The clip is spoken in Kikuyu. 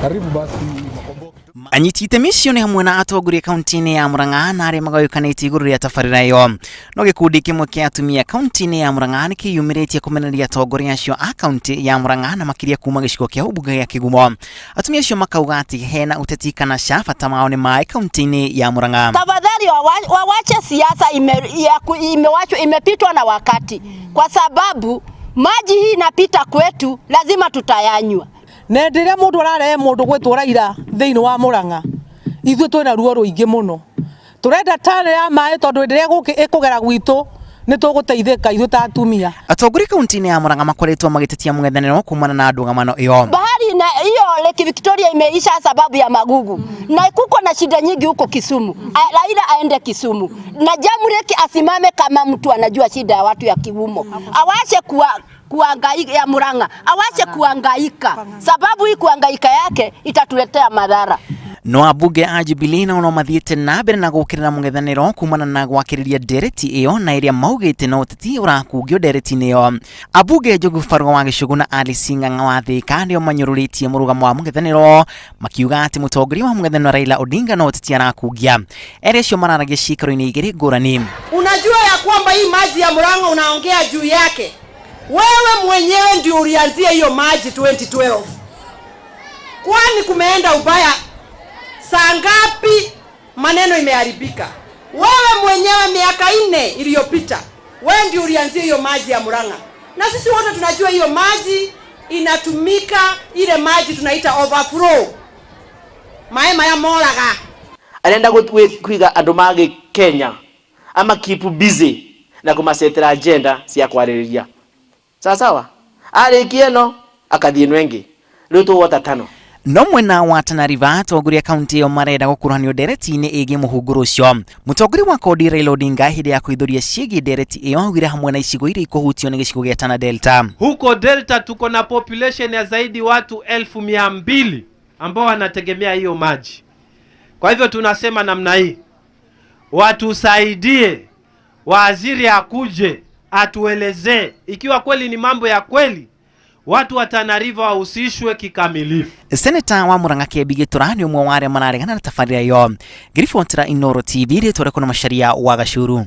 Karibu basi Makomboki. Anyiti itemi acio nĩ hamwe na atongoria kaunti-inĩ ya Murang'a na arĩa magayũkanĩte igũrũ rĩa tabarĩra ĩyo. No gĩkundi kĩmwe kĩa atumia kaunti-inĩ ya Murang'a nĩ kĩyumĩrĩtie kũmenereria atongoria acio a kaunti ya Murang'a na makĩria kuma gĩcigo kĩa ũmbunge gĩa Kĩgumo. Atumia acio makauga atĩ hena ũteti kana ca bata wao nĩ maĩ kaunti-inĩ ya Murang'a. Tafadhali wawache siasa imewachwa imepitwa na wakati, kwa sababu maji hii inapita kwetu, lazima tutayanywa. Na hĩndĩ ĩrĩa mũndũ ararehe mũndũ gwĩtwo Raila thĩinĩ wa Murang'a, ithuĩ twĩna ruo rũingĩ mũno. Tũrenda tare ya maĩ tondũ hĩndĩ ĩrĩa ĩkũgera gwitũ nĩ tũgũteithĩka ithuĩ ta atumia. Atongoria kaunti-inĩ ya Murang'a makoretwo magĩtetia mũng'ethanĩro kumana na ndũgamano ĩyo. Bahari na hiyo Lake Victoria imeisha sababu ya magugu, na kuko na shida nyingi huko Kisumu. Raila aende Kisumu na Jamrek asimame kama mtu anajua shida ya watu ya Kigumo, awache kuwa kuangaika ya Murang'a, awache kuangaika, sababu hii kuangaika yake itatuletea madhara. No ambunge a Jubilee nao no mathiĩte na mbere na gũkĩrĩra mũng'ethanĩro kumana na gwakĩrĩria ndereti ĩyo na ĩrĩa maugĩte no ũteti ũrakungio ndereti-inĩ ĩyo. Ambunge Njogu Barũa wa Gĩcũgũ na Alice Ng'ang'a wa Thĩka nĩo manyũrũrĩtie mũrũgamo wa mũng'ethanĩro makiuga atĩ mũtongoria wa mũng'ethanĩro Raila Odinga no ũteti arakungia. Erĩ acio mararagia ciikaro-inĩ igĩrĩ ngũrani. Unajua ya kwamba hii maji ya Murang'a unaongea juu yake, wewe mwenyewe ndio ulianzia hiyo maji 2012. Kwani kumeenda ubaya saa ngapi? Maneno imeharibika. Wewe mwenyewe miaka 4 iliyopita, wewe ndio ulianzia hiyo maji ya Murang'a, na sisi wote tunajua hiyo maji inatumika, ile maji tunaita overflow, maĩ maya moraga. Arenda kwiga andũ ma Kenya ama keep busy na kumasetera agenda cia kwarĩrĩria. Sawa sawa, arĩkia ĩno akathiĩ ĩno ĩngĩ, rĩu tũgwata tano. No mwena wa Tana River atongoria kaunti ĩyo marenda gũkuruhanio ndereti-inĩ ĩgiĩ mũhunguru ũcio. Mũtongoria wa kodi Raila Odinga hĩndĩ ya kũhithũria ciĩgiĩ ndereti ĩyo augire hamwe na icigo iria ikũhutio nĩ gĩcigo gĩa Tana Delta. Huko Delta tuko na population ya zaidi watu 200,000 ambao wanategemea hiyo maji. Kwa hivyo tunasema namna hii, watusaidie, waziri akuje atuelezee ikiwa kweli ni mambo ya kweli, watu wa Tana River wahusishwe kikamilifu. Seneta wa Murang'a Kĩambi Gĩtũra nĩ ũmwe wa arĩa mararegana na tabarĩra ĩyo. Ngĩribotera Inooro TV rĩtwa rĩakwa nĩ Macharia wa Gacuru.